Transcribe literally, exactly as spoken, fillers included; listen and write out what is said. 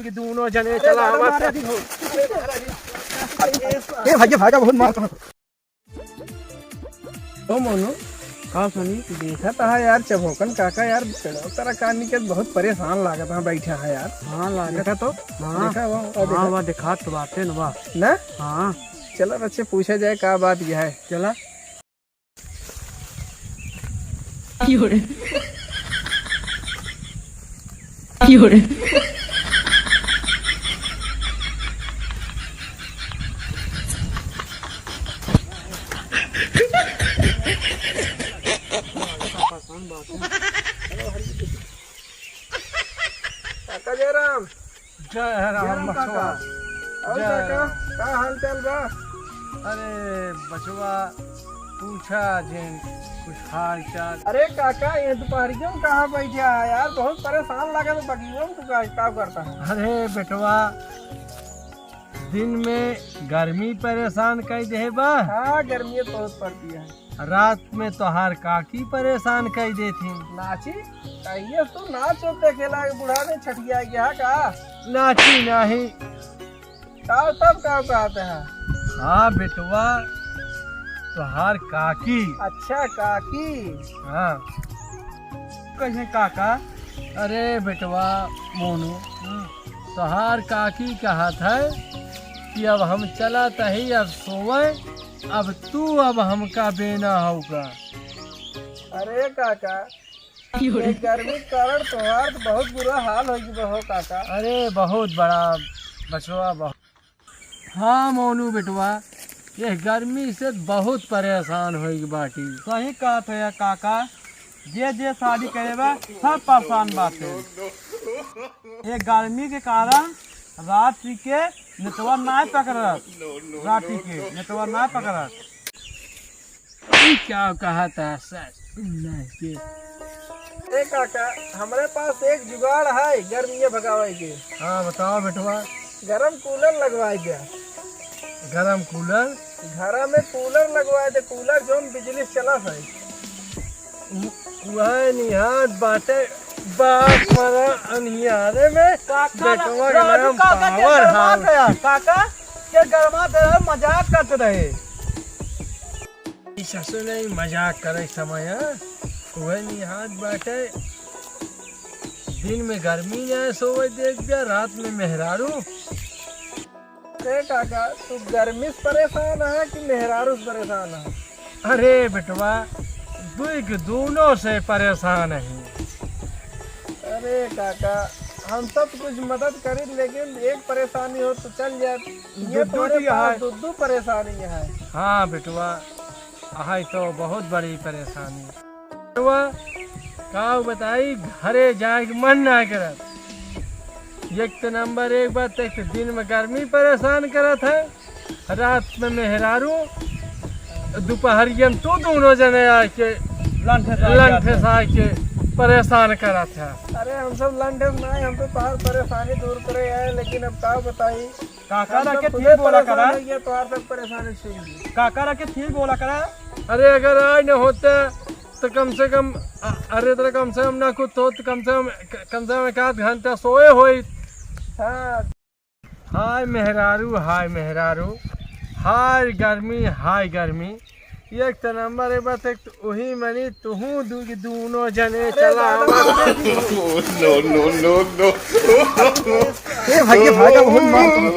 कि दोनों जने अरे चला दादा, आवत। मारा भी हो। ए भैया, भागा, बहुत मार। ओ मोनू, का सुनी? देखा था यार, चभोकन काका यार, पेड़वा तरा कानी के बहुत परेशान लागत है, बैठा है यार। हाँ, लागत देखा तो? हाँ। देखा वो, और हाँ, देखा? वह देखा तो बातें न बा। ना? हाँ। चला बच्चे, पूछा जाए का बात यह है। चला। काका जयराम। जय राम जय राम बचवा। काका। और जय काका, राम। का हाल चाल बा? अरे बचवा, पूछा जिन कुछ हाल चाल। अरे काका, ये दुपहरियों में कहाँ बैठा है यार? बहुत परेशान लगा तो बगियों में तू का, का करता है? अरे बेटवा, दिन में गर्मी परेशान कर दे बा। हाँ, गर्मी बहुत पड़ती है। रात में तोहार काकी परेशान कर देती। नाची, कहिए तू नाच होते खेला के बूढ़ा में छठिया गया का? नाची नहीं। का तब का कहते हैं? हाँ बेटवा, तोहार काकी। अच्छा काकी। हाँ। कहे काका? अरे बेटवा मोनू, हम्म। तोहार काकी कहत है कि अब हम चलत ही, अब सोवे, अब तू अब हमका बेना होगा। अरे काका, ये गर्मी के कारण तोहार तो बहुत बुरा हाल हो गया हो काका। अरे बहुत बड़ा बचवा, बहुत। हाँ मोनू बेटवा, ये गर्मी से बहुत परेशान होइगी बाटी। सही कहत है काका, जे जे शादी करे बा, सब परेशान बाटे। ये गर्मी के कारण रात के नेटवा ना पकड़त, रात के नेटवा ना पकड़त। ई क्या कहा था सर? नहीं के। ए काका, हमरे पास एक जुगाड़ है गर्मी भगावे के। हाँ, बताओ बेटवा। गरम कूलर लगवाए के। गरम कूलर? घर में कूलर लगवाए दे, कूलर जोन बिजली से चला है। उ-, वह निहार बाटे, बाप मरा अनियारे में, काका, बेटवा के राजू नाम काका के पावर गरमा हाउस। गया, काका के गरमा दे रहे, मजाक करते रहे। ई ससुर नहीं मजाक करे समय, वह निहार बाटे, दिन में गर्मी ना सोवे देख दिया, रात में मेहरारू। ए काका, तू गर्मी से परेशान है कि मेहरारू से परेशान है? अरे बेटवा, दुई के दोनों से परेशान है। अरे काका, हम सब कुछ मदद करी, लेकिन एक परेशानी हो तो चल जाए। ये दुद्दू तोरे भी पास है। दुद्दू परेशानी है। हाँ बेटवा, है तो बहुत बड़ी परेशानी। बेटवा, का बताई, घरे जाए के मन ना करत। एक तो नंबर एक बात, एक तो दिन में गर्मी परेशान करत है, रात में मेहरारू, दोपहरिया में तू दोनों जने आके लंठे से आके लंठे से आके परेशान करत है। अरे हम सब लंठे से नहीं, हम तो तोहार परेशानी दूर करे आए, लेकिन अब का बताई, काका हम रखे तो ठीक खुदे बोला परेशान करा। हो गया, तोहार सब परेशानी सुन ली। काका रखे ठीक बोला करा। अरे अगर आज न होते तो कम से कम, अ-, अरे तो कम से कम ना कुछ तो, तो कम से कम, क-, कम से कम एक आध घंटा सोए होई। हाँ। हाय मेहरारू, हाय मेहरारू, हाय गर्मी, हाय गर्मी। एक तो नंबर है बस, एक तो वही मनी तुहू दू-, दोनों जने अरे चला दादा, आवा। दादा। No, no, no, no। ए भाई, ये भागा बहुत मार तुम।